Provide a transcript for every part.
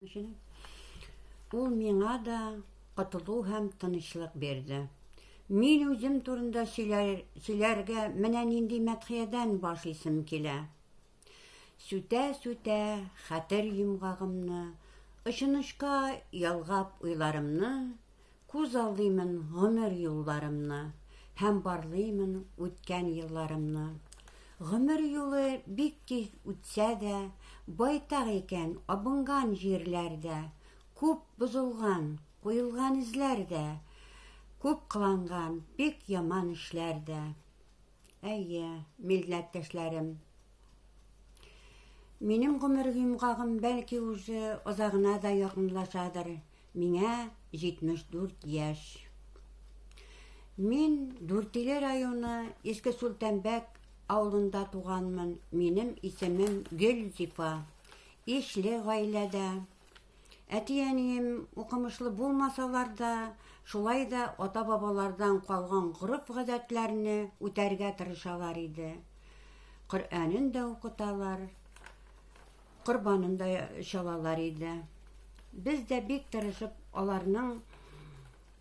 Ул миңа да котылу һәм тынычлык бирде. Мин үзем турында сөйләр, сөйләргә менә нинди мәдхиядән башлыйсым килә. Сүтә-сүтә хәтер йомгагымны, очынычка ялгап уйларымны, Күзаллыймын гомер юлларымны Һәм барлыймын үткән елларымны. Гомер юлы бик тиз үтсә дә, Байтак икән абынган җирләр дә, Күп бозылган, куелган эзләр дә, Күп кыланган бик яман эшләр дә. Әйе, милләттәшләрем. Минем гомер йомгагым бәлки уже азагына да якынлашадыр. Миңа 74 яшь. Мин Дүртөйле районы Иске Султанбәк авылында туганмын. Минем исемем Гөлзифа. Ишле гаиләдә. Әти-әнием укымышлы булмасалар да, шулай да ата-бабалардан калган гореф-гадәтләрне үтәргә тырышалар иде. Коръәнен дә укыталар, корбанын да чалалар иде. Без дә бик тырышып аларның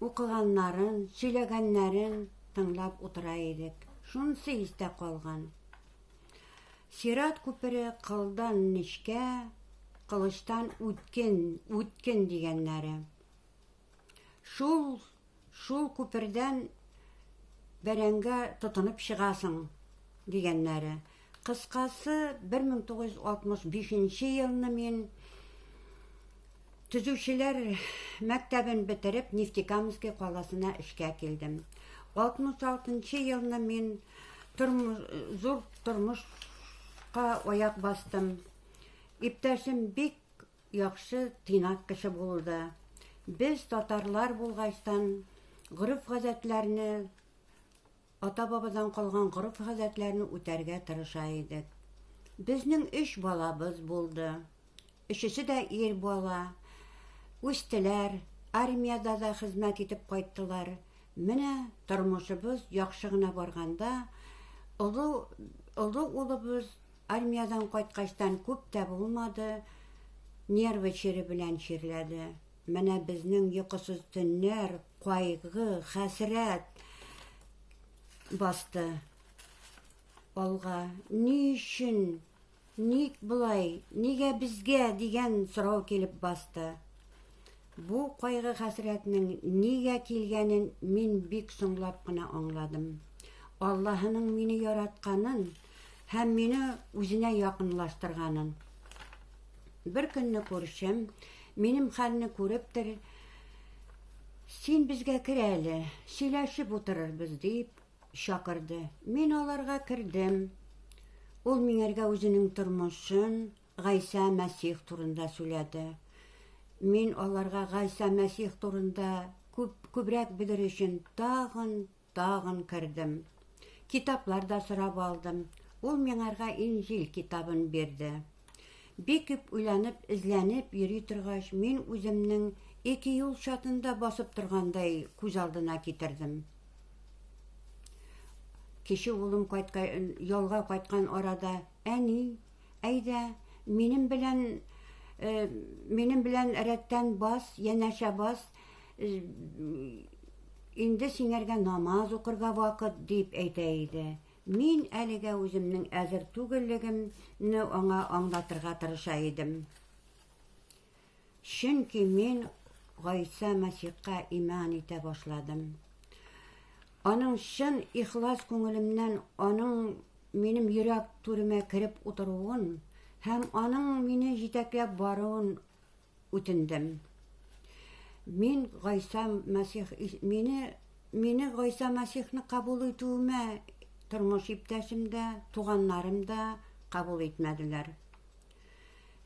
укыганнарын, сөйләгәннәрен тыңлап утыра идек. Шунысы истә калган. Сират күпере кылдан нечкә, кылычтан үткен, үткен дигәннәре. Шул, шул күпердән бәрәңгә тотынып чыгасың, дигәннәре. Кыскасы, 1965 елны мин Төзүчеләр мәктәбен бетереп, Нефтекамский каласына эшкә килдем. 66 нчы елны мин тормыш, зур тормышка аяк бастым. Иптәшем бик яхшы, тыйнак кеше булды. Без татарлар булгачтан, гореф-гадәтләрне Ата-бабадан калган гореф-гадәтләрне үтәргә тырыша идек. Безнең өч балабыз булды. Өчесе дә ир бала. Үстеләр, армиядә дә хезмәт итеп кайттылар. Менә тормышыбыз яхшы гына барганда, олы, олы улыбыз армиядән кайткачтан күп тә булмады, нервы чире белән чирләде. Менә безнең йокысыз төннәр, кайгы, хәсрәт басты алга. Ни өчен, ник болай, нигә безгә дигән сорау килеп басты. Бу кайгы-хәсрәтнең нигә килгәнен мин бик соңлап кына аңладым. Аллаһының мине яратканын һәм мине үзенә якынлаштырганын. Бер көнне күршем, минем хәлне күрептер, Син безгә кер әле, сөйләшеп утырырбыз, дип чакырды. Мин аларга кердем. Ул миңәргә үзенең тормышын, Гайсә Мәсих турында сөйләде. Мин аларга Гайсә Мәсих турында күп, күбрәк белер өчен тагын, Тагын кердем. Китаплар да сорап алдым. Ул миңарга Инҗил китабын бирде. Бик күп уйланып, эзләнеп йөри торгач, мин үземнең ике юл чатында басып торгандай күз алдына китердем. Кече улым кайтка, ялга кайткан арада, Әни, әйдә, минем белән э, минем белән рәттән бас, янәшә бас, э, Инде сиңәргә намаз укырга вакыт, дип әйтә иде. Мин әлегә үземнең әзер түгеллегемне аңа аңлатырга тырыша идем. Чөнки мин Гайсә Мәсихка иман итә башладым. Аның чын ихлас күңелемнән аның минем йөрәк түремә кереп утыруын һәм аның мине җитәкләп баруын үтендем. Мин Гайса Мәсих мине мине Гайса Мәсихне кабул итүемә тормыш иптәшем дә, туганнарым да кабул итмәделәр.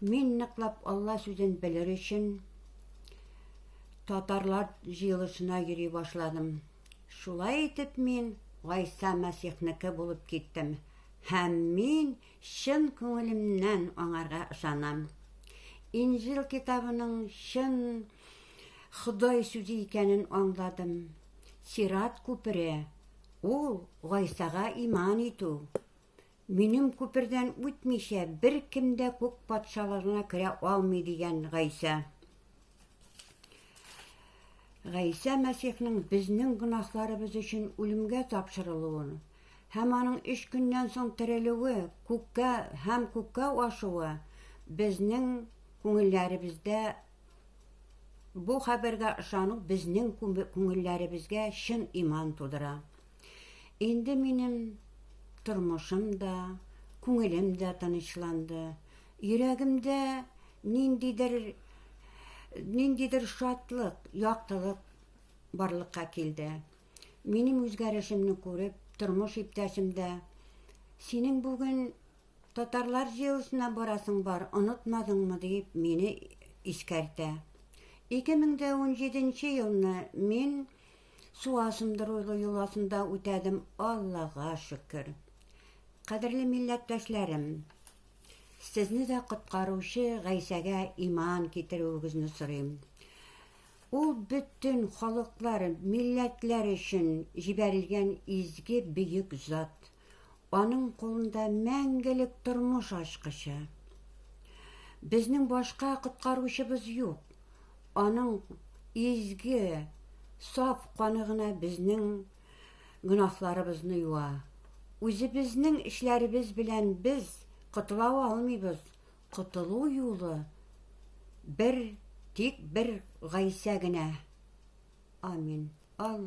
Мин ныклап Алла сүзен белер өчен татарлар җыелышына йөри башладым. Шулай итеп мин Гайса Мәсихнеке булып киттем һәм мин Чын күңелемнән аңарга ышанам. Инҗил китабының чын Ходай сүзе икәнен аңладым. Сират күпере, ул Гайсага иман итү. Минем күпердән үтмичә, беркем дә күк патшалыгына керә алмый, дигән Гайсә. Гайсә Мәсихнең безнең гөнаһларыбыз өчен үлемгә тапшырылуын һәм аның өч көннән соң терелүе, күккә һәм күккә ашуы безнең күңелләребездә бу хәбәргә ышану безнең күңелләребезгә чын иман тудыра. Инде минем тормышым да, күңелем дә тынычланды. Йөрәгемдә ниндидер ниндидер шатлык, яктылык барлыкка килде. Минем үзгәрешемне күреп, тормыш иптәшем дә, Синең бүген татарлар җыелышына барасың бар, онытмадыңмы, дип мине искәртә. 2017 елны мин су асындыру йоласын да үтәдем, Аллага шөкер. Кадерле милләттәшләрем, Сезне дә Коткаручы Гайсәгә иман китерүегезне сорыйм. Ул бөтен халыклар, милләтләр өчен җибәрелгән изге бөек зат. Аның кулында мәңгелек тормыш ачкычы. Безнең башка коткаручыбыз юк. Аның изге, саф каны гына безнең гөнаһларыбызны юа. Үзебезнең эшләребез белән без котыла алмыйбыз. Котылу юлы бер, тик бер Гайсә генә. Амин. Алла.